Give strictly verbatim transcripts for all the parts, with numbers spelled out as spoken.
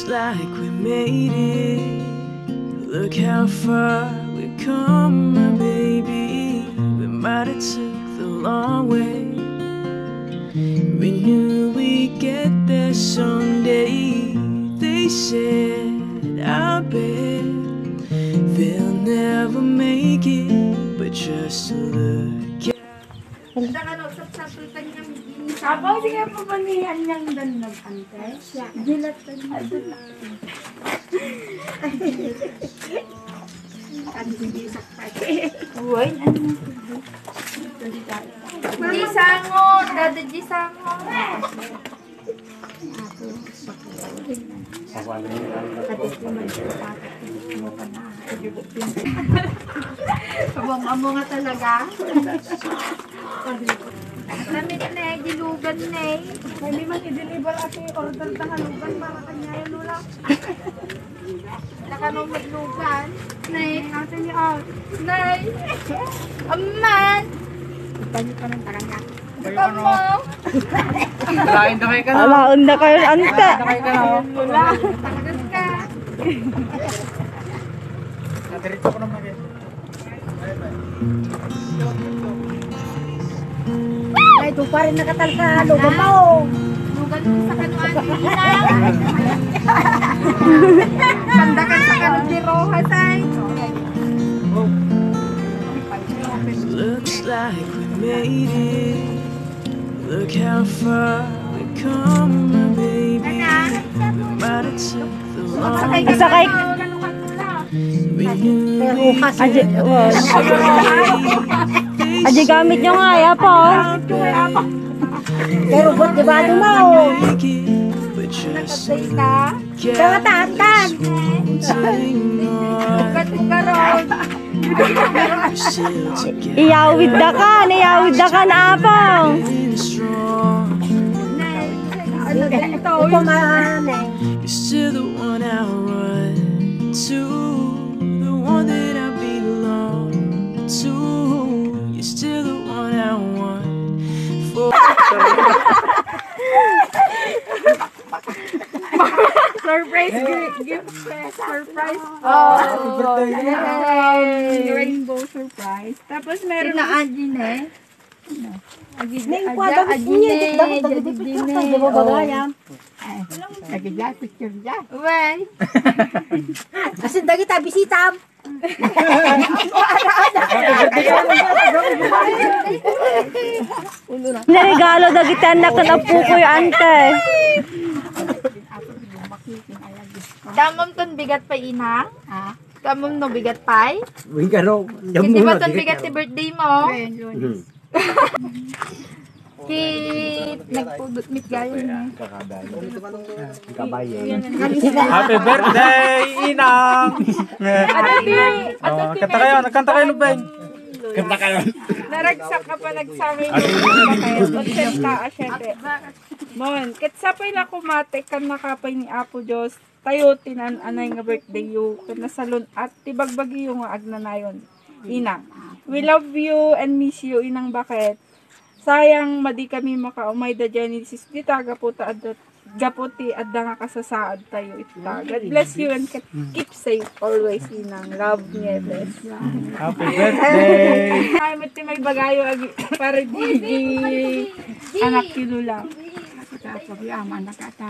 Like we made it. Look how far we've come, my baby. We might have took the long way. We knew we'd get there someday. They said, I bet they'll never make it, but just look at Apo, sige po ba ni anyang danlog, ante? Siya. Dilat na. Uy, ano? Di sango, dada di sango. Abang amo nga talaga. Damit na, di lugan na. Pwede man i-deliver at i-order ta nga lugan para kanya, Lola. Nakano may lugan? Nay. Ate ni Al. Nay. Aman. Ipanyo ka ng taga niya. Alaen da kayo ka na. Alaen da kayo, anta. Alaen da kayo ka na, oh. Wala. Tagas ka. Nadiretso ko naman, eh. Ay, ito pa rin nakatalka. Lugaw pa, oh. Lugaw sa kano, ate, ina. Pandakan sa kano, di roha, say. Looks like we made it. Look how far we come, my baby. We might have took the long Sakay. Aji, wow. Aji gamit nyo nga, ya po. Pero ba't di ba ano mo? Kaya taantan. Iyawid da ka, iyawid da ka na, Apong. Ano din to? Ito, mahanay. You're still the one I run to, the one that I belong to. You're still the one I want for Surprise gi-, gift, surprise. Oh, happy birthday, Ina. Yay! Rainbow surprise. Tapos meron Ina Angie na eh. Ning Aja, kwadam Aji niya, ne, dagdag, dagdag, Aji dagdag, ne. Dagdag, dagdag, yan. Ay, lagi dyan, picture dyan. Uy. Kasi dagita, bisitam. Naregalo dagiti anak ken appokoy, ante. Damon ton bigat pay, Ina? Ha? Damon no bigat pay? Wingaro. Kasi ba ton bigat ti birthday mo? Ayun, yun. Mhm. Kit, nagpudot mit gayon eh. Kabayan. Happy birthday, Inang! Happy birthday! Oh, kanta kayo, nagkanta kayo, Lubeng. Kanta kayo. Naragsak ka pa, nagsangay mo. Kanta, ah, syempre. Mon, ket sapay la kumate, kan nakapay ni Apo Dios, tayo, ti naan-anay nga birthday yo, ket nasalun-at ti bagbagi yo nga agnanayon. Inang, we love you and miss you, Inang Baket. Sayang, madi kami makaumay da Genesis dita, gapu ta adda, gapu ti adda nga kasasaad tayo ita. God bless you and keep, keep safe always, Inang. Love, Nieves. Happy birthday! Ay, mati may bagayo, agi, para Gigi. Anak ni Lula. Kita, sabi, ama, nakata,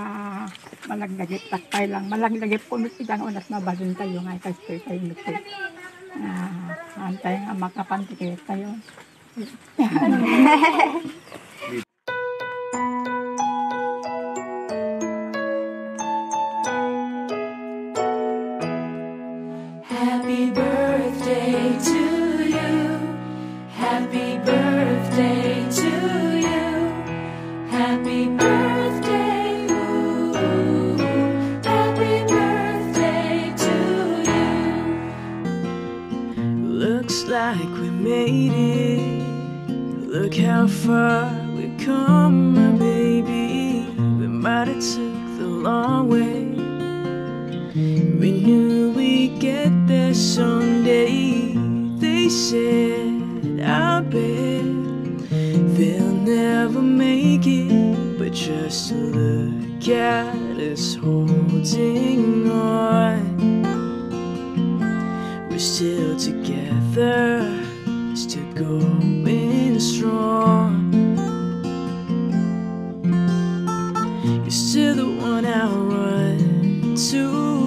malagdagit, takpay lang. Malagdagit po, mati, dang unas mabalin tayo, nga, ikastoy tayo, mati. Ah, antay nga makapantikit tayo. Happy birthday to you. Happy birthday to you. Happy birthday, ooh, happy birthday to you. Looks like we made it. Look how far we've come, my baby. We might have took the long way. We knew we'd get there someday. They said, I bet they'll never make it, but just look cat is holding on. We're still together, still going strong. You're still the one I run to